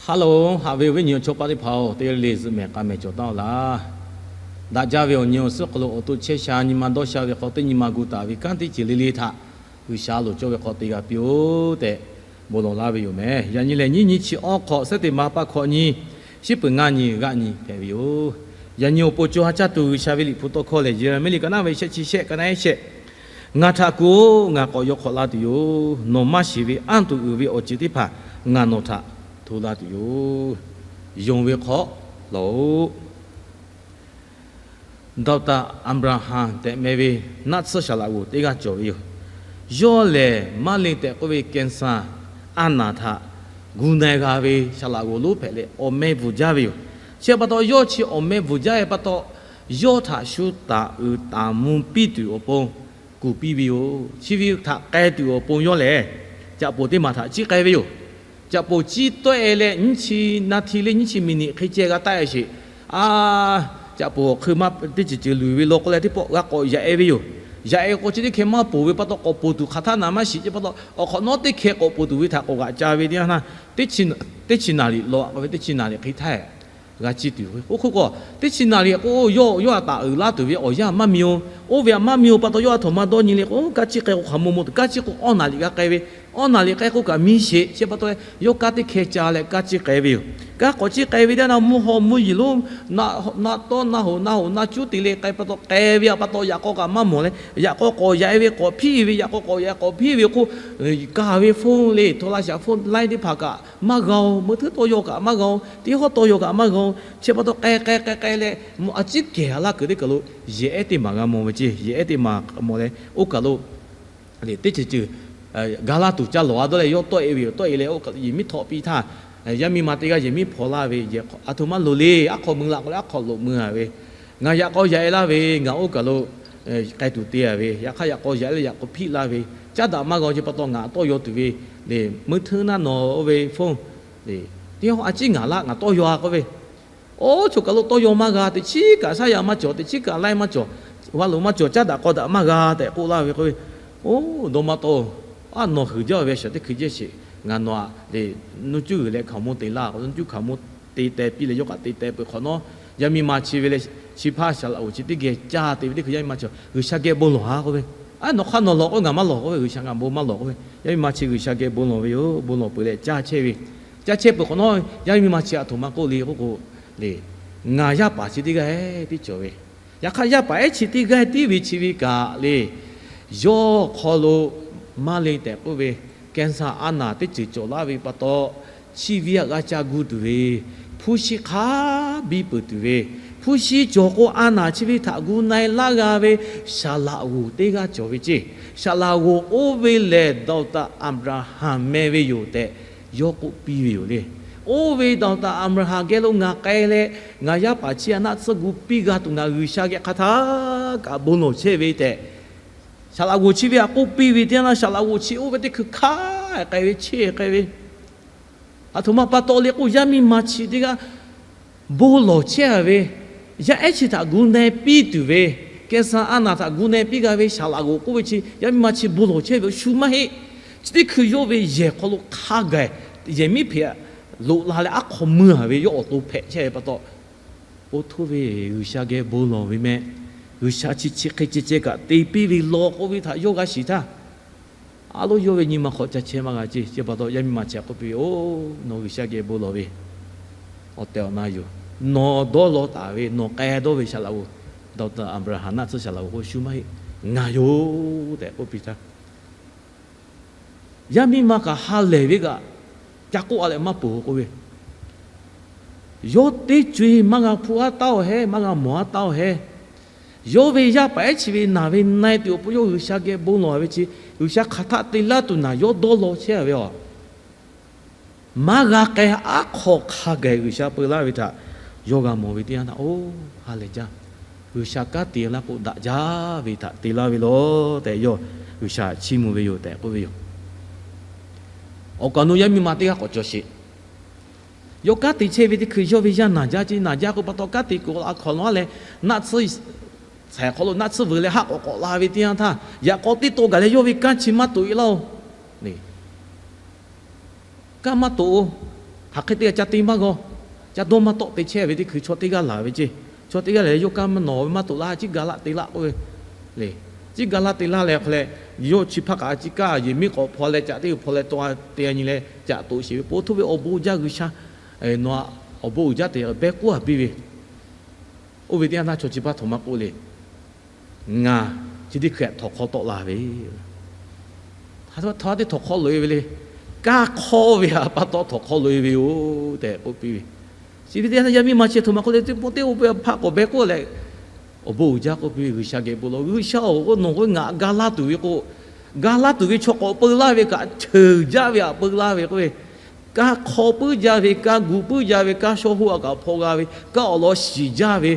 Hello, haꞈ ve awˬ viˉ awˬ nyi awˬ chawˇ paˆ teˇ hpaˍ-oˬ, teˇ g'aˇ le le zuhꞈ mehˍ k'a mehˍ cawˬ taˍ-oˬ laˇ. Daꞈ jaˇ ve awˬ nyi awˬ suhˉ hk'aw lo awˬ to chehˇ sha nyi ma dawˇ sha ve hk'aw teˇ nyi ma gu taˍ ve kanˉ teˇ ceuˬ le le htaꞈ G'uiˬsha loˍ cawˇ ve hk'aw te g'a piˇ-oˆ tehꞈ bon lawˬ laˇ ve yoˬ mehˍ. Yaꞈ nyi lehˬ, nyiˇ nyi chi awˇ hk'awꞈ, September pa hkawꞈ nyi, shiˉ peuˬ ngaˇ nyi g'aˆ nyi hpehꞈ ve yoˬ. Yaꞈ nyi awˬ pon co ha caˇ tuˬ G'uiˬsha ve liꞈ hpu tawˇ hkawˇ lehˬ, Yeˍraˍmiˆ liꞈ ka naˉ ve shehˆ chi shehˆ, ka naˉ ehˉ shehˆ, Ngaˬ htaꞈ kuˬ-oˬ. Ngaˬ k'awꞈ yaw hk'awꞈ la tuˬ yoˬ. Nawˬ maˇ shiˍ ve anˇ tuˬ uiˍ ve awˬ ceuˬ teˇ hpaˍ ngaˬ nawˬ htaꞈ hto laˇ tuˬ yoˬ. Yonˍ ve hk'aw laˬ-oꞈ. Doctor Abraham tehꞈ meh ve naˆ tsuhˇ saˍ laꞈ g'oˍ teˇ g'aˇ cawˬ ve yoˬ. Yawˇ lehˬ, maˇ le tehꞈ k'oˆ ve cancer a naˍ htaꞈ gu na-e g'a ve saˍ laꞈ g'oˍ lonˉ hpehꞈ leh, awˬ meh bvuhˬ jaˇ ve yoˬ. Chi pa taw, yawˇ chi awˬ meh bvuhˬ jaˇ ve pa taw, yawˇ htaꞈ shu taˍ uiˍ taˍ mvuh piˇ tuˬ awˬ pon kuˬ piˇ ve yoˬ. Chi ve htaꞈ k'ai tuˬ awˬ pon yawˇ lehˬ, caꞈ poˍ teˇ maˬ htaꞈ ciˉ k'ai ve yoˬ. Caꞈ poˍ ciˉ tawˆ-e leh, nyiˇ chi naˍ hti le nyiˇ chi miˬniꞈ hk'e ceh g'a taˆ-e sheˍ. A, caꞈ poˍ awˬ hk'eun maˇ teˇ ceuˬ ceuˬ luˬ ve law k'o leh, teˇ pawˆ g'a k'awꞈ yaꞈ-e ve yoˬ. Yaꞈ-e k'o, chi teˇ hkeh maˇ poˬ ve pa taw, k'awꞈ poˬ tuˬ hk'aˬ htaˇ naˍ maˇ shiˍ ce pa taw, awˬ hk'awꞈ nawˉ teˇ hkeh k'awꞈ poˬ tuˬ ve htaꞈ k'awꞈ g'aꞈ ca ve teˇ yanˇ htaˇ, teˇ chi naˍ riˍ law k'oˆ ve, teˇ chi naˍ riˍ hk'e htaˇ g'a ciˇ tuˬ ve. Oˇ hk'oˆ k'o, teˇ chi naˍ riˍ k'o, yawˇ yawˇ htaꞈ taˍ uiˍ laˇ tuˬ ve awˬ yanˇ maˇ mi-oˬ. Oˇ ve htaꞈ maˇ mi-oˬ pa taw, yawˇ a htoꞈ ma dawˇ nyi le k'o, kanˉ ciˇ k'ai k'o hk'aˬ mawˇ mawˇ tuˬ, kanˉ ciˇ k'o awˇ naˍ riˍ g'a k'ai ve, awˇ naˍ riˍ k'ai k'o kaꞈ mi sheˍ ce pa taw, yawˇ kanˉ teˇ hkeh ca leh kanˉ ciˇ k'ai ve yoˬ. Kanˉ k'awꞈ ciˇ k'ai ve teˇ yanˇ, mvuhˇ haw mvuhˇ yeˬ lonˉ, naˆ tawˇ naˆ hoꞈ naˆ hoꞈ naˆ cuˉ te leh k'ai pa taw, k'ai ve pa taw, yaꞈ k'aw kaꞈ maˇ mawˬ leh, yaꞈ k'aw k'awꞈ yaꞈ-e ve k'awꞈ hpiˆ ve, yaꞈ k'aw k'awꞈ yaꞈ k'awꞈ hpiˆ ve k'o, kaˬ ve phone le, โทรศัพท์ phone line teˇ hpaˍ kaꞈ maˇ g'a-oˬ. Meuˇ hteˉ tawˇ yaw kaꞈ maˇ g'a-oˬ. Teˇ hawˉ tawˇ yaw kaꞈ maˇ g'a-oˬ. Chi pa taw, k'ai k'ai k'ai k'ai leh, a ciˉ kehˬ a laˇ kuiˬ teˇ kaˬ lo yehˬ ehˉ teˇ maˬ g'a mawˬ ve ce. Yehˬ ehˉ teˇ maˬ mawˬ leh, oˇ kaˬ lo teˇ ceuˬ ceuˬ ga laˇ tuˬ ca lawˬ-a dawˇ leh, yawˇ tawˆ-e ve yoˬ. Tawˆ-e leh, oˇ kaˬ lo yehˬ miˉ htaw piˇ htaˇ, yaˇ miˇ ma teˇ g'aˇ yehˬ miˉ hpaw laˇ ve, yehˬ a htoꞈ ma loˍ le, aˉ hk'aw mui la k'o leh, aˉ hk'aw loꞈ mui-a ve, Ngaˬ yaꞈ k'aw yaꞈ-e laˇ ve, ngaˬ oˇ kaˬ lo k'ai tuˬ te-a ve, yaꞈ hk'aˇ yaꞈ k'aw yaꞈ-e leh yaꞈ k'aw hpiˆ laˇ ve, caˉ daꞈ maˇ g'a-oˬ. Chi pa taw ngaˬ tawˇ yaw tuˬ ve le, meuˇ hteˉ naˆ nawˬ oˇ ve phone le, teˇ hawˉ a ciˉ ngaˬ laˇ, ngaˬ tawˇ yaw-a k'oˆ ve. Oˇ, choˬ kaˬ lo tawˇ yaw maˇ g'a, teꞈ chiˉ kaꞈ shaˉ yaꞈ maˇ cawˬ, teꞈ chiˉ kaꞈ laiˉ maˇ cawˬ, g'a loꞈ maˇ cawˬ, caˉ daꞈ k'aw daꞈ maˇ g'a tehꞈ k'oˆ laˇ ve k'oˆ ve. Oˇ, dawˇ maˇ tawˇ-oˬ. A, nawˬ huiˍ jaˇ ve shaˍ teˇ hkui jehˇ sheˍ. Ngaˬ nawˬ htaꞈ le nuˇ cuˉ g'uiˬ leh hkaoˍmonˇ te laˇ k'o, nuˇ cuˉ hkaoˍmonˇ te teh piˇ leh, yawˇ kaꞈ te teh peuˬ hk'awꞈ nawˉ, yaˇ miˇ ma chi ve leh, chi hpaˇ saˍ laꞈ g'oˍ chi teˇ geh caˇ te ve teˇ hkui yaˇ miˇ ma chi G'uiˬsha geh bon lawˬ-a k'oˆ ve. A, nawˬ hk'aˇ nawˬ lawˬ k'oˆ ve, ngaˬ maˇ lawˬ k'oˆ ve, G'uiˬsha ngaˬ bon maˇ lawˬ k'oˆ ve. Yaˇ miˇ ma chi G'uiˬsha geh bon lawˬ ve yoˬ. Bon lawˬ peuˬ leh caˇ chehˇ ve. Caˇ chehˇ peuˬ hk'awꞈ nawˉ, yaˇ miˇ ma chi a htoꞈ ma k'oˆ le k'oˆ k'o le, ngaˬ yaˇ paˍ chi teˇ g'aˇ tiˉ cawˬ ve, yaꞈ hk'aˇ yaˇ paˍ ehˉ chi teˇ g'aˇ tiˉ ve chi ve kaꞈ le, yawˇ hk'aw lo maˇ le tehꞈ k'oˆ ve cancer a naˍ teˇ ceuˬ cawˬ laˇ ve pa taw, chi ve htaꞈ g'a ca gu tuˬ ve, hpu shi hk'a biˇ peuˬ tuˬ ve, hpu shi cawˬ k'o a naˍ chi ve htaꞈ gu na-e laˇ g'a ve saˍ laꞈ g'oˍ teˇ g'aˇ cawˬ ve ceˇ. Saˍ laꞈ g'oˍ oˇ ve lehˬ, Doctor Abraham meh ve yoˬ tehꞈ yawˇ k'oˆ piˇ ve yoˬ le. Oˇ ve Doctor Abraham geh lo ngaˬ k'ai leh, ngaˬ yaˇ paˍ chi a naˆ tsuhˇ gu piˇ g'a tuˬ ngaˬ G'uiˬsha geh hk'a htaˇ kaꞈ bon lawˬ chehˇ ve tehꞈ, saˍ laꞈ g'oˍ chi ve htaꞈ k'oˆ piˇ ve teˇ yanˇ, saˍ laꞈ g'oˍ chi oˇ ve teˇ hkui hkanˉ k'ai ve, cheˇ k'ai ve, a htoꞈ ma pa taw le k'o, yaˇ miˇ ma chi teˇ g'aˇ bon lawˬ chehˇ-a ve, yaˇ ehˉ chi htaꞈ gu na-e piˇ tuˬ ve, cancer a naˍ htaꞈ gu na-e piˇ g'a ve saˍ laꞈ g'oˍ k'oˆ ve chi yaˇ miˇ ma chi bon lawˬ chehˇ ve shu maˇ heˆ. Chi teˇ hkui yawˇ ve yehˬ hk'aw lo hk'a gaˬ yehˬ miˉ hpeꞈ loꞈ la leh aˉ hk'aw mui-a ve, yawˇ awˬ to hpehꞈ chehˇ ve pa taw, oˇ htoˇ ve G'uiˬsha geh bon lawˬ ve meh, G'uiˬsha chi chi hk'e ceh ceh kaꞈ te piˇ ve law k'oˆ ve htaꞈ yawˇ g'a shiˍ htaˇ, a loˉ yawˇ ve nyi ma hk'aw ca chehˇ maˇ g'a ceˇ. Chi pa taw yaˇ miˇ ma chi htaꞈ k'oˆ piˇ ve, Oˇ, nawˬ G'uiˬsha geh bon lawˬ ve awˬ tehˬ awˬ na yoˬ. Nawˬ dawˇ law taˍ ve, nawˬ k'ai dawˇ ve saˍ laꞈ g'oˍ, Doctor Abraham naˆ tsuhˇ saˍ laꞈ g'oˍ k'o shu maˇ heˆ, ngaˬ yoˬ tehꞈ k'oˆ piˇ htaˇ, yaˇ miˇ ma kaꞈ ha lehˬ ve kaꞈ ca k'oˆ-a leh maˇ peuˬ k'oˆ ve, yawˇ teˇ co-e maˇ g'a hpuˇ-a taˉ-oˬ hehˉ, maˇ g'a mawˬ-a taˉ-oˬ hehˉ. Yawˇ ve yaˇ paˍ ehˉ chi ve naˬ ve na-e tuˬ awˬ pon yawˇ G'uiˬsha geh bon lawˬ ve chi, G'uiˬsha hk'aˬ htaˆ te laˇ tuˬ naˬ yawˇ dawˇ law chehˇ-a ve aˬ. Maˇ g'a k'ai aˉ hk'aw hk'a gaˬ G'uiˬsha peu laˇ ve htaꞈ yawˇ g'a mawˬ ve teˇ yanˇ htaˇ, Oˇ, ha lehˬ jaˇ. G'uiˬsha kanˉ te laˇ k'o daꞈ jaˇ ve htaꞈ te laˇ ve law tehꞈ yawˇ G'uiˬsha chiˇ mvuh ve yoˬ tehꞈ k'oˆ ve yoˬ. Awˬ kaˍ awˬ nu yaˇ miˇ ma teˇ g'aˇ k'awꞈ cawˬ sheˍ. Yawˇ kanˉ te chehˇ ve teˇ hkui yawˇ ve yaˇ naˬ jaˇ ceˇ. Naˬ jaˇ k'o pa taw kanˉ te kuiˬ awˬ hk'awꞈ nawˉ leh, naˆ tsuhˇ, shaiˍ hk'aw lo naˆ tsuhˇ veuˬ leh haˆ k'awꞈ k'awꞈ la ve teˇ yanˇ htaˇ, yaꞈ k'aw teˇ taw gaˬ leh yawˇ ve kanˉ chi maˇ toꞈ-e laˇ-oˬ. Kanˉ maˇ toꞈ-oˬ. Hk'aˬ hk'e te ca te maˇ g'aw, ca dawˇ maˇ tawˆ te chehˇ ve teˇ hkui chaw teˇ g'aˇ laˬ ve ceˇ. Chaw teˇ g'aˇ lehˬ, yawˇ kaꞈ maˇ nawˬ ve maˇ toꞈ laˇ, ciˉ ga laˆ te laˆ k'oˆ ve le. Ciˉ ga laˆ te laˇ leh hk'e leh, yawˇ chi hpaˇ kaꞈ a ciˉ kaˇ yehˬ miˉ k'awꞈ hpaw leh caꞈ teˇ hpaw leh taw te a nyi leh caꞈ toꞈ sheˍ ve, po htoˇ ve awˬ bon uiˍ jaˇ G'uiˬsha, nawˬ htaꞈ awˬ bon uiˍ jaˇ tehꞈ beh k'oˆ a piˇ ve. Oˇ ve teˇ yanˇ htaˇ chaw chi hpaˇ htoꞈ ma k'oˆ le. Ngaˬ chi teˇ hkui htaꞈ htawnˍ hk'aw tawˆ la ve, htawnˍ hk'aw teˇ htawnˍ hk'aw loꞈ e ve le. Kaˇ hk'awˇ ve htaꞈ pa taw htawnˍ hk'aw loꞈ e ve yoˬ tehꞈ k'oˆ piˇ ve. Chi ve teˇ yanˇ htaˇ yaˇ miˇ ma chi htoꞈ ma k'oˆ le, teˇ pawˆ teˇ oˇ ve hpaˆ k'awꞈ beh k'oˆ leh, awˬ bon uiˍ jaˇ k'oˆ piˇ ve, G'uiˬsha geh bon lawˬ. G'uiˬsha-oˬ, nawˬ k'o ngaˬ ga laˇ tuˬ ve k'o, ga laˇ tuˬ ve chaw k'awꞈ peu laˇ ve kaꞈ, ceuˬ jaˇ ve htaꞈ peu laˇ ve k'oˆ ve, kaˇ hk'aw puiˉ jaˇ ve, kaˇ gu puiˉ jaˇ ve, kaˇ shawˇ hoˆ a kaꞈ hpaw g'a ve, kaˇ awˬ lawn shiˍ jaˇ ve,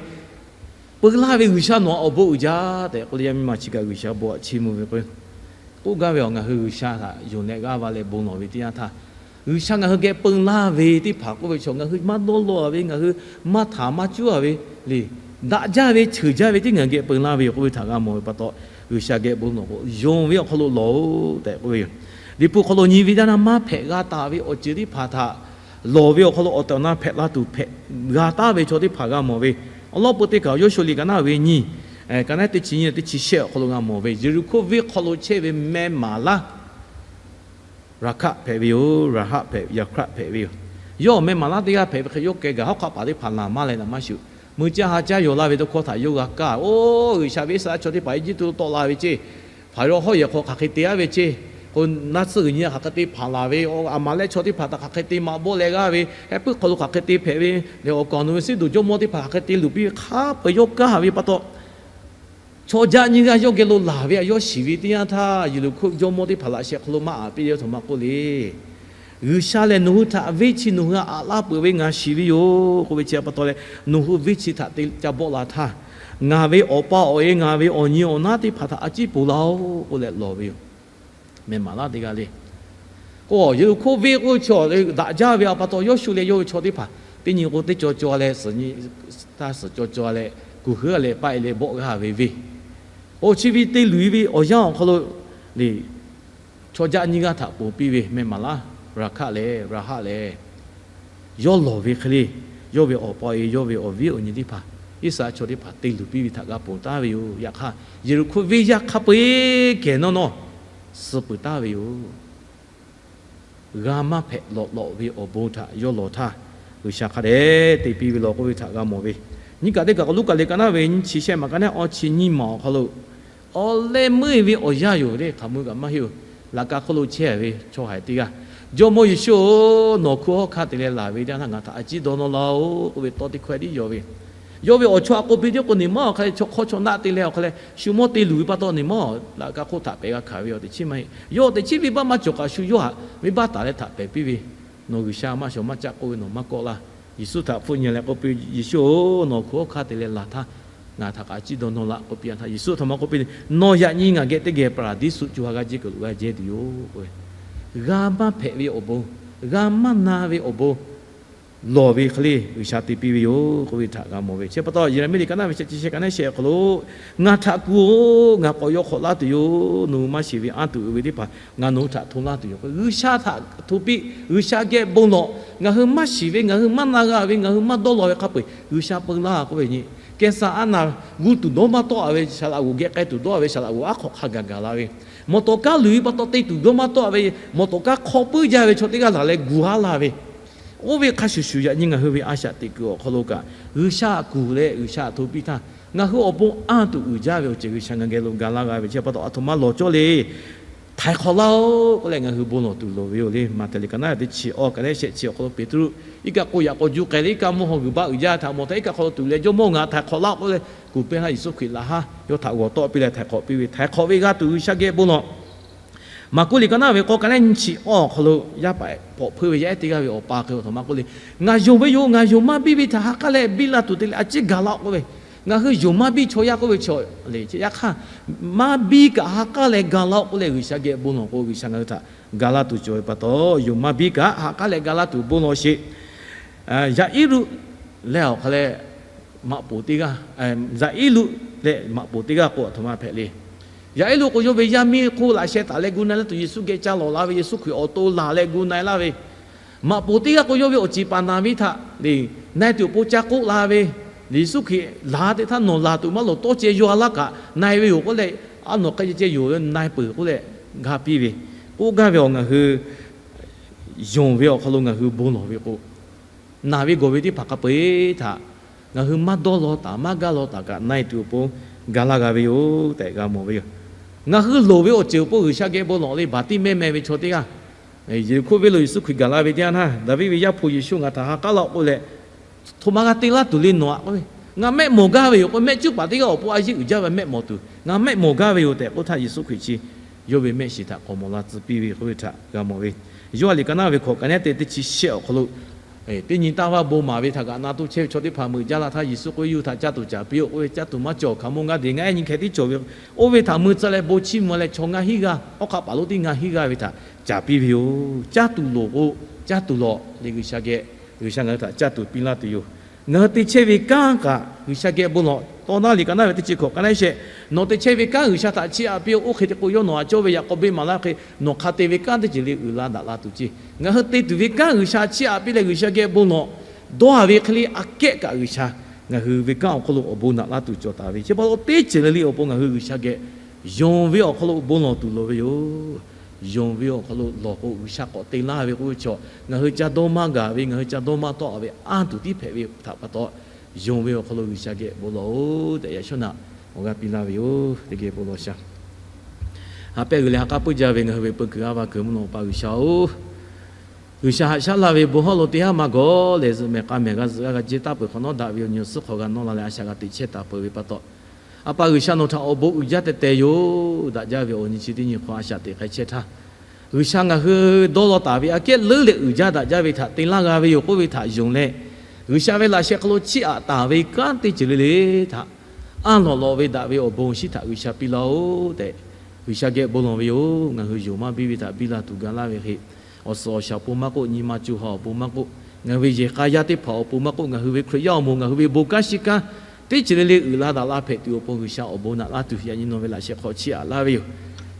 peu laˇ ve G'uiˬsha nawˬ awˬ bon uiˍ jaˇ tehꞈ k'oˆ leh, yaˇ miˇ ma chi kaꞈ G'uiˬsha bon htaꞈ chiˇ mvuh ve k'o, k'oˆ gaˇ ve awˬ, ngaˬ hui G'uiˬsha htaꞈ yonˍ leh g'aˇ va leh bon lawˬ ve teˇ yanˇ htaˇ, G'uiˬsha ngaˬ hui geh peu laˇ ve teˇ hpaˍ k'oˆ ve chaw, ngaˬ hui maˇ dawˇ law a ve, ngaˬ hui maˇ htaˍ maˇ cuˉ a ve le, daꞈ jaˇ ve, ceuˬ jaˇ ve tiˉ ngaˬ geh peu laˇ ve yoˬ k'oˆ ve htaꞈ g'a mawˬ ve pa taw, G'uiˬsha geh bon lawˬ k'o, yonˍ ve awˬ hk'aw lo lawˬ-oꞈ tehꞈ k'oˆ ve yoˬ. Liꞈ hpu hk'aw lo nyi ve yaˇ naˇ maˇ hpehꞈ g'a taˍ ve awˬ ceuˬ teˇ hpaˍ htaꞈ lawˬ ve awˬ hk'aw lo awˬ tehˬ awˬ na hpehꞈ la tuˬ hpehꞈ g'a taˍ ve chaw teˇ hpaˍ g'a mawˬ ve. Awˬ lawn peu teˇ kaˬ Yoˇshuˆ liꞈ ka naˉ ve nyiˇ, ka naˉ teˇ chi nyiˇ teˇ chi shehˆ awˬ hk'aw lo g'a mawˬ ve, Yeˍriˍhkoˇ venˇ hk'aw lo chehˇ ve meh maˍ laˇ Raˍhkaˆ hpehꞈ ve yoˬ. Raˍhkaˆ hpehꞈ, Raˍhkaˆ hpehꞈ ve yoˬ. Yawˇ meh maˍ laˇ teˇ g'aˇ hpehꞈ ve hk'e, yawˇ keh gaˬ hawˉ hk'aˆ paˍ teˇ hpaˍ laˬ maˇ leh naˍ maˇ shuˍ, mui caˇ ha caˇ yawˬ la ve tawˇ hkawˇ htaꞈ yawˇ g'a kaˇ. Oˇ, G'uiˬsha ve Iˉsaˍreˍlaˆ chaw teˇ hpaˍ Eˇjiˇtuꞈ tawˆ la ve ceˇ, Hpaˍriˍsaˆ hawˉ yehˬ hk'aw hk'aˬ hk'e te a ve ceˇ, k'o, naˆ tsuhˇ g'uiˬ nyi hk'aˬ hk'e te hpaˍ laˬ ve, Aˍmaˍlehˆ chaw teˇ hpaˍ htaꞈ hk'aˬ hk'e te maꞈ bawˆ leh g'a ve, heh puiˉ hk'aw lo hk'aˬ hk'e te hpehꞈ ve, leh awˬ kaˍ awˬ nu ve Siˉdonˍ jawˇmawˇ teˇ hpaˍ hk'aˬ hk'e te luˬ piˇ ve hk'a peu-eˬ yawˇ kaˇ ve pa taw, chaw jaˆ nyiˇ g'aˇ yawˇ geh lo laˬ ve htaꞈ yawˇ shiˍ ve teˇ yanˇ htaˇ, Yeˍriˍhkoˇ jawˇmawˇ teˇ hpaˍ laꞈ sheh hk'aw lo maˇ aꞈ piˇ ve, aˬ htoꞈ ma k'oˆ le. G'uiˬsha lehˬ nawˬ hui htaꞈ venˇ chi nawˬ hui aꞈ laˇ peuˬ ve ngaˬ shiˍ ve yoˬ k'oˆ ve chi pa taw leh, nawˬ hui venˇ chi htaꞈ te ca bawˆ la htaˇ, ngaˬ ve awˬ pa awˬ e, ngaˬ ve awˬ nyi awˬ naˉ teˇ hpaˍ htaꞈ a ciˉ ponˬ laˇ-oˆ k'oˆ leh lawˬ ve yoˬ. Meh maˍ laˇ teˇ g'aˇ le. K'o, Yeˍriˍhkoˇ venˇ k'oˆ ve chaw daꞈ jaˇ ve pa taw, Yoˇshuˆ leh yawˇ ve chaw teˇ hpaˍ teˇ nyi k'o teˇ caw caw leh, suhˍ nyi htaˇ suhˍ caw caw leh, kuˬ hui a leh paˆ e leh bawˆ g'a ve venˇ. Oˇ chi ve te luˬ ve awˬ yanˇ awˬ hk'aw lo le, chaw jaˆ nyiˇ g'aˇ htaꞈ ponˬ piˇ ve meh maˍ laˇ, Raˍhkaˆ lehˬ, Raˍhaˆ lehˬ, yawˇ lawˬ ve hk'e le, yawˇ ve awˬ pa awˬ e, yawˇ ve awˬ viˉ awˬ nyi teˇ hpaˍ, Iˉsaˍreˍlaˆ chaw teˇ hpaˍ te luˬ piˇ ve htaꞈ g'a ponˬ taˍ ve yoˬ. Yaꞈ hk'aˇ, Yeˍriˍhkoˇ venˇ yaˇ hk'a peu-eˬ kehˬ nawˇ nawˇ suh peuˬ taˍ ve yoˬ. G'a maˇ hpehꞈ lawꞈ lawꞈ ve awˬ bon htaꞈ yawˇ lawˬ htaˇ, G'uiˬsha hk'a dehꞈ te piˇ ve lawˬ k'oˆ ve htaꞈ g'a mawˬ ve. Nyiˇ kaꞈ teˇ kaꞈ k'o, Luˉkaꞈ liꞈ ka naˉ ve nyiˇ chi shehˆ maˬ ka naˉ awˇ chi nyiˇ maˬ awˬ hk'aw lo, awˬ leh meuˇ ve awˬ yanˇ yoˬ le, hk'aˬ meuˇ kaꞈ maˇ heˆ-oˬ. Laꞈ ka hk'oˆ lo chehˇ ve chaw haiˬ teˇ g'aˇ, Jawˇmawˇ Yeˍsuˆ-oˬ, nawˬ hkunˉ hawˉ hkanˇ te leh laˬ ve teˇ yanˇ htaˇ ngaˬ htaꞈ a ciˉ dawˇ nawˇ laˇ-oˆ k'oˆ ve tawˇ teˇ hkawehˇ tiˉ yaw ve. Yawˇ ve awˬ chawˇ a k'oˆ piˇ tiˉ k'o, neˬ maˇ awˬ hk'a leh chaw hk'awˇ chaw naˆ te leh awˬ hk'a leh shu mawˇ te luˬ ve pa taw, neˬ maˇ laꞈ ka hk'oˆ htaꞈ pehꞈ g'a hkanˍ ve awˬ teꞈ chiˉ maˇ heˆ. Yawˇ awˬ teꞈ chiˉ venˇbaˆ maˇ cawˬ kaꞈ shu yawˇ htaꞈ venˇbaˆ taˍ leh htaꞈ pehˬ piˇ ve, Nawˬ G'uiˬsha maˇ shawˍ maˇ caˆ k'oˆ ve nawˬ maˇ kawˆ laˇ. Yeˍsuˆ htaꞈ hpfuhˆ nyi leh k'oˆ piˇ, Yeˍsuˆ-oˬ, nawˬ hkunˉ hawˉ hkanˇ te leh laˬ htaˇ, ngaˬ htaꞈ kaꞈ a ciˉ dawˇ nawˇ laˇ k'oˆ piˇ a htaˇ, Yeˍsuˆ a htoꞈ ma k'oˆ piˇ le, Nawˬ yaꞈ nyi ngaˬ geh teˇ geh Paˍraˍdiˇsuˆ co ha g'aˇ jehˇ kuiˬ lo g'a jehˇ tuˬ yoˬ k'oˆ ve. G'a maˇ hpehꞈ ve awˬ bon, g'a maˇ na ve awˬ bon lawˬ ve hk'e le G'uiˬsha te piˇ ve yoˬ k'oˆ ve htaꞈ g'a mawˬ ve. Chi pa taw, Yeˍraˍmiˆ liꞈ ka naˉ ve shehˆ chi shehˆ ka naˉ shehˆ awˬ hk'aw lo, Ngaˬ htaꞈ kuˬ-oˬ, ngaˬ k'awꞈ yaw hk'awꞈ laˇ tuˬ yoˬ. Nawˬ hui maˇ shiˍ ve anˇ tuˬ uiˍ ve teˇ hpaˍ ngaˬ nawˬ hui htaꞈ hto laˇ tuˬ yoˬ. G'uiˬsha htaꞈ hto piˇ, G'uiˬsha geh bon lawˬ. Ngaˬ hui maˇ shiˍ ve, ngaˬ hui maˇ na g'a ve, ngaˬ hui maˇ dawˇ law ve hk'a peu-eˬ G'uiˬsha peu laˇ k'oˆ ve nyi. Kehˬaˍ a naˍ gu tuˬ dawˇ maˇ tawˆ a ve, saˍlaꞈ g'oˍ geh k'ai tuˬ dawˇ a ve, saˍlaꞈ g'oˍ aˉ hk'awꞈ hk'a gaˬ gaˬ la ve, mawˬ tawˍ kaˉ luˬ ve pa taw te tuˬ dawˇ maˇ tawˆ a ve, mawˬ tawˍ kaˉ hk'aw puiˉ jaˇ ve chaw teˇ g'aˇ laˬ leh gu haˉ laˇ ve, oˇ ve hk'a shuˍ shuˍ, yaꞈ nyi ngaˬ hui ve a shaꞈ teꞈ kuiˬ awˬ hk'aw lo kaꞈ, G'uiˬsha kuˬ leh G'uiˬsha htaꞈ hto piˇ htaˇ, ngaˬ hui awˬ bon anˇ tuˬ uiˍ jaˇ ve awˬ ceuˬ G'uiˬsha ngaˬ geh lo ga laˇ g'a ve chi pa taw, a htoꞈ ma lawˬ cawˇ le. Htaiˍ hk'awꞈ laˇ-oˆ k'oˆ leh ngaˬ hui bon lawˬ tuˬ loˍ ve yoˬ le. Maꞈhtehˍ liꞈ ka naˉ teˇ chi awˇ ka naˉ shehˆ chi awˬ hk'aw lo Peˍtruˆ iˉ kaˆ k'o yaꞈ k'aw juˇ k'ai leh, iˉ kaˆ mvuhˇ haw g'uiˬ baˆ uiˍ jaˇ htaꞈ mawˬ htaˇ, iˉ kaˆ hk'aw lo tuˬ leh, Jawˇmawˇ, ngaˬ htaiˍ hk'awꞈ laˇ-oˆ k'oˆ leh, kuˬ pehˇ htaˇ Yeˍsuˆ Hkriꞈ laˬ haˉ yawˇ htaꞈ g'awˬ tawˆ piˇ leh htaiˍ hk'awꞈ piˇ ve. Htaiˍ hk'awꞈ ve g'a tuˬ G'uiˬsha geh bon lawˬ. Maˍkuˆ liꞈ ka naˉ ve k'awˇ ka naˉ nyiˇ chi awˇ awˬ hk'aw lo, yaˇ paˍ hpawꞈ hpeuˇ ve yaˇ ehˉ teˇ g'aˇ ve awˬ pa hk'e a htoꞈ ma k'oˆ le, Ngaˬ yonˍ ve yoˬ. Ngaˬ yonˍ maˇ biˇ ve htaꞈ ha k'aˉ leh biˇ la tuˬ te leh a ciˉ gaˬ laˇ-oˆ k'oˆ ve. Ngaˬ hui yonˍ maˇ biˇ chaw yaˇ k'oˆ ve chaw le, chi yaꞈ hk'aˇ maˇ biˇ kaꞈ ha k'aˉ leh gaˬ laˇ-oˆ k'oˆ leh G'uiˬsha geh bon lawˬ k'o, G'uiˬsha ngaˬ hui htaꞈ ga laˇ tuˬ cawˬ ve pa taw, yonˍ maˇ biˇ kaꞈ ha k'aˉ leh ga laˇ tuˬ bon lawˬ sheˍ. Yaꞈ-iˉluˆ leh awˬ hk'a leh maꞈ poˍ teˇ g'aˇ, Yaꞈ-iˉluˆ leh maꞈ poˍ teˇ g'aˇ k'o a htoꞈ ma hpehꞈ le. Yaꞈ-iˉluˆ k'o yawˇ ve yaˇ miˇ hk'oˆ laꞈ sheh taˍ leh gu na-e laˇ tuˬ, Yeˍsuˆ geh ca lawˬ la ve, Yeˍsuˆ Hkriꞈ awˬ to laˬ leh gu na-e laˇ ve, Maꞈ poˍ teˇ g'aˇ k'o, yawˇ ve awˬ ceˬ paˍ naˬ ve htaꞈ le, na-e tuˬ awˬ pon ca k'oˆ la ve, Yeˍsuˆ Hkriꞈ laˬ teꞈ htaˇ, nawˬ laˬ tuˬ maˇ loˍ, tawˇ ceh yaw a laˇ kaꞈ na-e ve yoˬ k'oˆ leh, a nawˬ hk'e ceh ceh yoˬ ve na-e peuˬ k'oˆ leh g'a piˇ ve, k'oˆ gaˇ ve awˬ ngaˬ hui yonˍ ve awˬ hk'aw lo ngaˬ hui bon lawˬ ve k'o, naˬ ve gawˬ ve teˇ hpaˍ hk'a peu-eˬ htaꞈ ngaˬ hui maˇ dawˇ law taˍ maˇ gaˇ law taˍ kaꞈ na-e tuˬ awˬ pon ga laˇ g'a ve yoˬ tehꞈ g'a mawˬ ve yoˬ. Ngaˬ hui loˍ ve awˬ ceuˬ awˬ pon G'uiˬsha geh bon lawˬ le, Baˍtiˆmehˇ meh ve chaw teˇ g'aˇ, Yeˍriˆhkoˇ venˇ lo Yeˍsuˆ Hkriꞈ gaˬ la ve teˇ yanˇ htaˇ, Daˍviˆ ve Yaˇ hpu Yeˍsuˆ ngaˬ htaꞈ ha k'aˉ laˇ-oˆ k'oˆ leh, htoꞈ ma g'a te laˇ tuˬ le nawˬ-aꞈ k'oˆ ve, ngaˬ mehˆ mawˬ gaˇ ve yoˬ k'o, mehˆ cuˉ paˍ teˇ g'aˇ awˬ pon a yeˇ uiˍ jaˇ ve mehˆ mawˬ tuˬ ngaˬ mehˆ mawˬ gaˇ ve yoˬ tehꞈ k'oˆ htaˇ, Yeˍsuˆ Hkriꞈ chi yawˇ ve mehˆ shiˍ htaꞈ k'awꞈ mawˬ la tcuh piˇ ve k'oˆ ve htaꞈ g'a mawˬ ve. Yoˇhanˬ liꞈ ka naˉ ve hkawꞈ ka nehˉ te teˇ chi shehˆ awˬ hk'aw lo, teˇ nyi taˇ vaˇ bon maˍ ve htaꞈ g'aꞈ na to chehˇ ve chaw teˇ hpaˍ meuꞈ jaˇ la htaˇ, Yeˍsuˆ k'oˆ ve, Yawˇ hui htaꞈ caˇ tuˬ caˍ piˇ-oˆ k'oˆ ve, caˇ tuˬ maˇ cawˬ, hkaoˍmonˇ g'aˇ deꞈ ngaˬ ehˉ nyi hkeh tiˉ cawˬ ve, oˇ ve htaꞈ mui tcuh leh bon chiˇ mvuh leh chaw ngaˇ hinˉ g'aˇ, awˉ hk'aˆ paˍ lonˉ teˇ ngaˇ hinˉ g'aˇ ve htaꞈ caˍ piˇ ve yoˬ. Caˇ tuˬ loˍ k'o, caˇ tuˬ lawˬ le, G'uiˬsha geh, G'uiˬsha ngaˬ hui htaꞈ caˇ tuˬ piˇ laˇ tuˬ yoˬ. Ngaˬ hui te chehˇ ve kanˉ kaꞈ G'uiˬsha geh bon lawˬ. Tawˇ naˉ liꞈ ka naˉ ve teˇ chi hkawꞈ ka naˉ shehˆ, Nawˬ te chehˇ ve kanˉ G'uiˬsha htaꞈ chiˇ aꞈ piˇ-oˆ. Oˇ hk'e te k'o, yawˇ nawˬ htaꞈ cawˇ ve yaꞈ k'aw beˇ maˍ laˇ hk'e, nawˬ hk'a te ve kanˉ teˇ ceuˬ le uiˍ la daꞈ la tuˬ ceˇ. Ngaˬ hui te tuˬ ve kanˉ G'uiˬsha chiˇ aꞈ piˇ leh G'uiˬsha geh bon lawˬ. Dawˇ haˍ ve hk'e le aꞈ kehˉ kaꞈ G'uiˬsha ngaˬ hui ve kanˉ awˬ hk'aw lo awˬ bon naꞈ laˇ tuˬ cawˬ taˍ ve chi pa taw, teˇ ceuˬ le le awˬ pon ngaˬ hui G'uiˬsha geh yonˍ ve awˬ hk'aw lo bon lawˬ tuˬ loˍ ve yoˬ. Yonˍ ve awˬ hk'aw lo lawˬ k'o, G'uiˬsha k'awꞈ te laˇ ve k'oˆ ve chaw, ngaˬ hui ca dawˇ maˇ gaˬ ve, ngaˬ hui ca dawˇ maˇ tawˆ ve anˇ tuˬ tiˉ hpehꞈ ve htaꞈ pa taw, yonˍ ve awˬ hk'aw lo G'uiˬsha geh bon lawˬ-oˬ tehꞈ yaꞈ shawˉ naꞈ awˬ g'aˇ piˇ laˇ ve yoˬ. Teˇ geh bon lawˬ shaˍ. Ha pehˇ g'uiˬ leh ha k'aˉ puiˉ jaˇ ve ngaˬ hui ve peu kuiˬ a va kuiˬ mvuhˇ naw Awˬ pa G'uiˬsha-oˬ, G'uiˬsha haꞈ shaˉ laˇ ve bon hawˉ lo teˇ haˉ maˇ gawˬ lehˬ, zuhꞈ mehˍ k'a mehˍ g'a zuhꞈ g'a g'a jehˇ taˇ peuˬ hk'awꞈ nawˉ daꞈ ve awˬ nyi awˬ suhˉ hk'aw g'a nawˇ la leh a shaꞈ g'a teꞈ chehˇ taˍ peuˬ ve pa taw, A pa G'uiˬsha nawˬ htaꞈ awˬ bon uiˍ jaˇ teh teh yoˬ. Daꞈ jaˇ ve awˬ nyi chi teˇ nyi hk'aw a shaꞈ teꞈ k'ai chehˇ htaˇ, G'uiˬsha ngaˬ hui dawˇ law taˍ ve aꞈ kehˉ leuˉ leh uiˍ jaˇ daꞈ jaˇ ve htaꞈ te laˇ g'a ve yoˬ k'oˆ ve htaꞈ yonˍ leh, G'uiˬsha ve laꞈ sheh hk'aw lo chiˇ aꞈ taˍ ve kanˉ teˇ ceuˬ le le htaꞈ anˇ lawꞈ lawꞈ ve daꞈ ve awˬ bon awˬ shinˉ htaꞈ G'uiˬsha piˇ laˇ-oˆ tehꞈ, G'uiˬsha geh bon lawˬ ve yoˬ. Ngaˬ hui yonˍ maˇ biˇ ve htaꞈ biˇ la tuˬ ga laˇ ve hk'e, awˬ suhˍ awˬ shaˍ awˬ pon maˇ k'oˆ, nyi ma co ha awˬ pon maˇ k'oˆ, ngaˬ hui ve yehˬ k'a yaˇ teˇ hpaˍ awˬ pon maˇ k'oˆ, ngaˬ hui ve Hkriꞈ yaˇ awˬ moˍ ngaˬ hui ve bon kanˉ shiˍ kanˉ teˇ ceuˬ le le uiˍ la daꞈ la hpehꞈ tuˬ awˬ pon G'uiˬsha awˬ bon naꞈ laˇ tuˬ yaꞈ nyi nawˬ ve laꞈ sheh hk'aw chiˇ aꞈ laˇ ve yoˬ.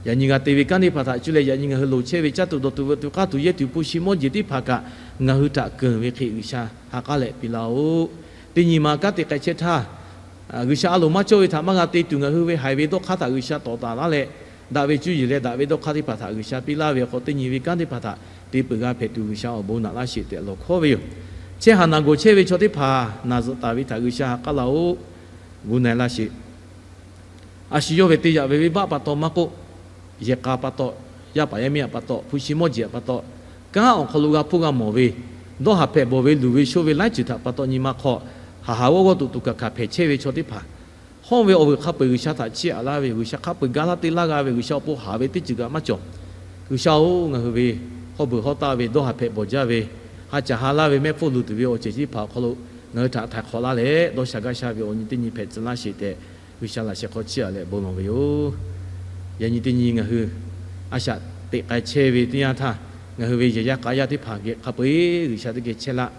Yaꞈ nyi g'a te ve kanˉ teˇ hpaˍ htaꞈ cuˇ leh yaꞈ nyi ngaˬ hui loˍ chehˇ ve caˇ tuˬ dawˬ tuˬ veuꞈ tuˬ k'aˇ tuˬ yehˇ tuˬ hpu shi mawˇ jeˬ teˇ hpaˍ kaꞈ ngaˬ hui htaꞈ keunˍ ve hk'e G'uiˬsha ha k'aˉ leh piˇ laˇ-oˆ. Teˇ nyi ma kanˉ te k'ai chehˇ htaˇ, G'uiˬsha a loˍ maˇ cawˇ ve htaꞈ maˇ g'a te tuˬ ngaˬ hui ve haiˬ ve dawˇ hk'aˇ htaꞈ G'uiˬsha tawˍ taˍ laˇ leh, daꞈ ve cuˇ yiˍ leh daꞈ ve dawˇ hk'aˇ teˇ hpaˍ htaꞈ G'uiˬsha piˇ laˇ ve awˬ hk'aw, teˇ nyi ve kanˉ teˇ hpaˍ htaꞈ te peuˬ g'a hpehꞈ tuˬ G'uiˬsha awˬ bon naꞈ laˇ sheˍ tehꞈ lawˬ hkawˉ ve yoˬ. Chehˇ haˍ naˬ gawˬ chehˇ ve chaw teˇ hpaˍ naˬ zuhꞈ taˍ ve htaꞈ G'uiˬsha ha k'aˉ laˇ-oˆ. Gu na-e laˇ sheˍ. A shu yawˇ ve te yaꞈ ve venˇbaˆ pa taw maˇ k'oˆ, yehˬ k'a pa taw, yaˇ paˍ yaˇ miˇ aꞈ pa taw, hpu shi mawˇ jeˬ aꞈ pa taw, kanˉ awˬ hk'aw lo g'a hpuˇ g'a mawˬ ve, dawˇ haˍ hpehꞈ bawˬ ve luˬ ve sho ve laiˉ ceuˬ htaꞈ pa taw nyi ma hk'aw, haˍ haˍ g'awˇ g'awˇ tuꞈ tuꞈ kaˬ kaˬ hpehꞈ chehˇ ve chaw teˇ hpaˍ, hawˇ ve awˬ vuiˬ hk'a peu-eˬ G'uiˬsha htaꞈ chiˇ aꞈ laˇ ve yoˬ. G'uiˬsha hk'a peu-eˬ ga laˇ te laˇ g'a ve, G'uiˬsha awˬ pon haˍ ve teˇ ceuˬ kaꞈ maˇ cawˬ. G'uiˬsha-oˬ, ngaˬ hui ve hawˇ beuˬ hawˇ taˆ ve dawˇ haˍ hpehꞈ bawˬ jaˇ ve, ha caˬ ha laˇ ve mehˆ hpfuhˇ luˬ tuˬ ve awˬ ceuˬ teˇ hpaˍ awˬ hk'aw lo ngaˬ hui htaꞈ htaiˍ hk'awꞈ laˇ leh, dawˇ sha gaˇ sha ve awˬ nyi teˇ nyi hpehꞈ tcuh laˇ sheˍ tehꞈ, G'uiˬsha laꞈ sheh hk'aw chiˇ aꞈ leh bon lawˬ ve yoˬ. Yaꞈ nyi teˇ nyi ngaˬ hui a shaꞈ teꞈ k'ai chehˇ ve teˇ yanˇ htaˇ, ngaˬ hui ve yehˬ yaˇ k'a yaˇ teˇ hpaˍ geh hk'a peu-eˬ G'uiˬsha teˇ geh chehˇ laˇ.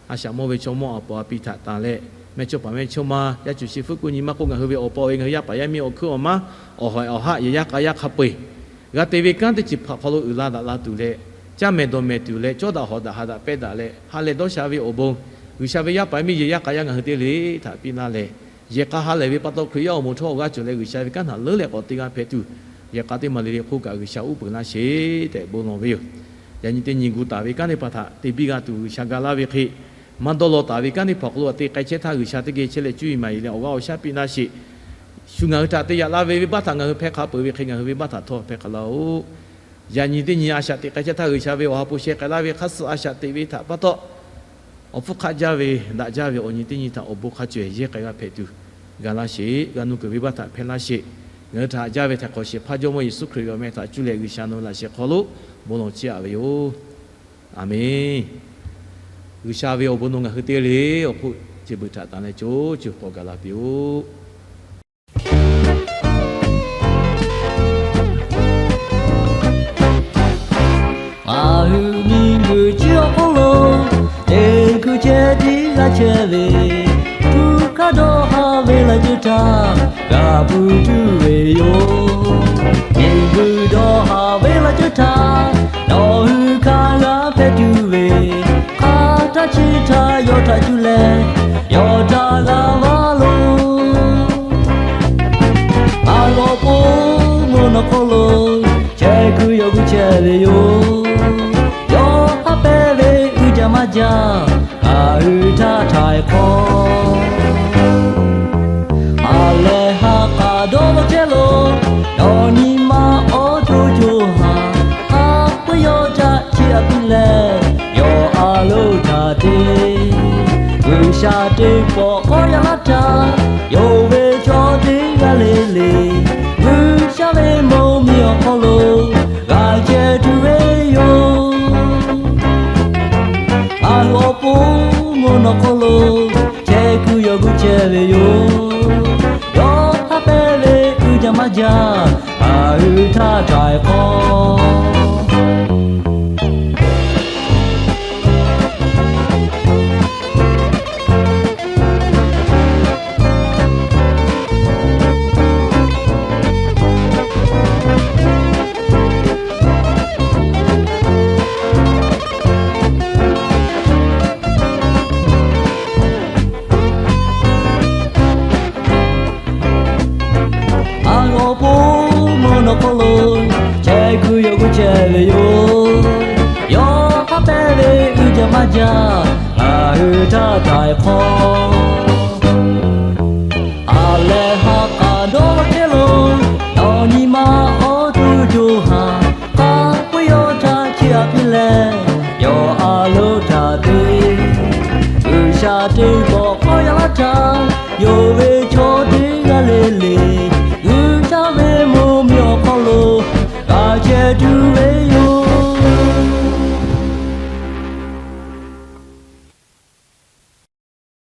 A shaꞈ mawˇ ve chaw mawˇ aˬ pawˍ aˬ pi htaꞈ tanˬ leh, mehˇchawˇpaˍ mehˇchawˇma, yaˇ cuˬ shi fuˉ kuˆ nyi maˇ k'oˆ, ngaˬ hui ve awˬ pa awˬ e ngaˬ hui yaˇ paˍ yaˇ miˇ awˬ hkuiˉ awˬ maˉ, awˬ hawehˍ awˬ haˆ yehˬ yaˇ k'a yaˇ hk'a peu-eˬ g'a te ve kanˉ teˇ ceuˬ hpaˍ hk'aw lo uiˍ la daꞈ la tuˬ leh, caˇ mehˍ dawˬ mehˍ tuˬ leh, cawˇ daꞈ hawˍ daꞈ ha daꞈ pehˇ daꞈ leh, ha lehˬ dawˇ sha ve awˬ bon, G'uiˬsha ve yaˇ paˍ yaˇ miˇ yehˬ yaˇ k'a yaˇ ngaˬ hui teˇ le htaꞈ piˇ laˇ leh, yehˬ k'a ha lehˬ ve pa taw Hkriꞈ yaˇ awˬ moˍ htawˇ awˬ g'aˇ cawˬ leh G'uiˬsha ve kanˉ htaꞈ leuˉ leh k'awꞈ te g'a hpehꞈ tuˬ, yehˬ k'a teˇ maˬ le le hk'oˆ kaꞈ G'uiˬsha uˉ peunˍ laˇ sheˍ tehꞈ bon lawˬ ve yoˬ. Yaꞈ nyi teˇ nyi gu taˍ ve kanˉ teˇ hpaˍ htaꞈ te biˇ g'a tuˬ G'uiˬsha ga laˇ ve hk'e, maˇ dawˇ law taˍ ve kanˉ teˇ hpaˍ awˬ hk'aw lo te k'ai chehˇ htaˇ G'uiˬsha teˇ geh chehˇ leh cuˇ yiˍ maˍ yiˍ leh awˬ g'aˇ awˬ shaˉ piˇ laˇ sheˍ. Shu ngaˬ hui htaꞈ te yaꞈ la ve venˇbaˆ htaꞈ ngaˬ hui hpehˇ hk'a peu-eˬ ve hk'e ngaˬ hui venˇbaˆ htaꞈ htawˇ hpehˇ hk'a laˇ-oˆ. Yaꞈ nyi teˇ nyi a shaꞈ teꞈ k'ai chehˇ htaˇ G'uiˬsha ve awˬ ha hpu sheh k'ai laˇ ve hk'a suh a shaꞈ teꞈ ve htaꞈ pa taw, awˬ hpfuhˇ hk'aˆ jaˇ ve daꞈ jaˇ ve awˬ nyi teˇ nyi htaꞈ awˬ bon hk'a cawehˬ yehˇ k'ai g'a hpehꞈ tuˬ ga laˇ sheˍ. G'a nuˇ kuiˬ venˇbaˆ htaꞈ hpehˇ laˇ sheˍ. Ngaˬ hui htaꞈ haꞈ jaˇ ve htaiˍ hk'awꞈ shehˍ hpaˇ Jawˇmawˇ Yeˍsuˆ Hkriꞈ ve awˬ meh htaꞈ cuˇ leh G'uiˬsha nawˬ ve laꞈ sheh hk'aw lo bon lawˬ chiˇ aꞈ ve yoˬ. Aˬmenˍ. G'uiˬsha ve awˬ bon nawˬ ngaˬ hui teˇ g'aˇ le awˬ hk'oˆ ceuˬ beuꞈ htaꞈ tanˬ leh co co k'awꞈ gaˬ la piˇ-oˆ. Ngaˬ hui miˬguiˬ chi awˬ hk'oˆ lo teˇ hkui chehˇ tiˉ g'a chehˇ ve, hpu hk'aˇ dawˇ haˍ ve laꞈ ceuˬ htaꞈ g'a pui tuˬ ve yoˬ. Miˬguiˬ dawˇ haˍ ve laꞈ ceuˬ htaꞈ nawˬ hui hk'aˇ g'a hpehꞈ tuˬ ve, leh, yawˇ htaꞈ g'a vaˇ lo. Ngaˬ hui awˬ pon mvuhˇ naw hk'oˆ lo chehˇ kuiˬ yawˇ hui chehˇ ve yoˬ. Yawˇ haˉ pehˇ ve uiˍ jaˇ maˇ jaˇ, ngaˬ hui htaˇ htaiˍ hk'awˇ. A lehˬ ha k'a dawˇ law chehˇ lo, nawˬ nyi ma awˬ to co ha, hk'a peu-eˬ yawˇ htaꞈ chiˇ aꞈ piˇ leh, yawˇ a loˍ htaꞈ te. G'uiˬsha teˇ pawˆ k'awꞈ yaꞈ laˇ htaˇ, yonˍ ve chaw teˇ g'aˇ le le, G'uiˬsha ve mvuhˇmiˬ awˬ hk'aw lo g'a chehˇ tuˬ ve yoˬ. Ngaˬ hui awˬ pon mvuhˇ naw hk'oˆ lo chehˇ kuiˬ yawˇ hui chehˇ ve yoˬ. Yawˇ haˉ pehˇ ve uiˍ jaˇ maˇ jaˇ, ngaˬ hui htaˇ htaiˍ hk'awˇ. Ngaˬ hui awˬ pon mvuhˇ naw hk'oˆ lo chehˇ kuiˬ yawˇ hui chehˇ ve yoˬ. Yawˇ haˉ pehˇ ve uiˍ jaˇ maˇ jaˇ, ngaˬ hui htaˇ htaiˍ hk'awˇ. A lehˬ ha k'a dawˇ law chehˇ lo, nawˬ nyi ma awˬ to co ha, hk'a peu-eˬ yawˇ htaꞈ chiˇ aꞈ piˇ leh, yawˇ a loˍ htaꞈ te. G'uiˬsha teˇ pawˆ k'awꞈ yaꞈ laˇ htaˇ, yonˍ ve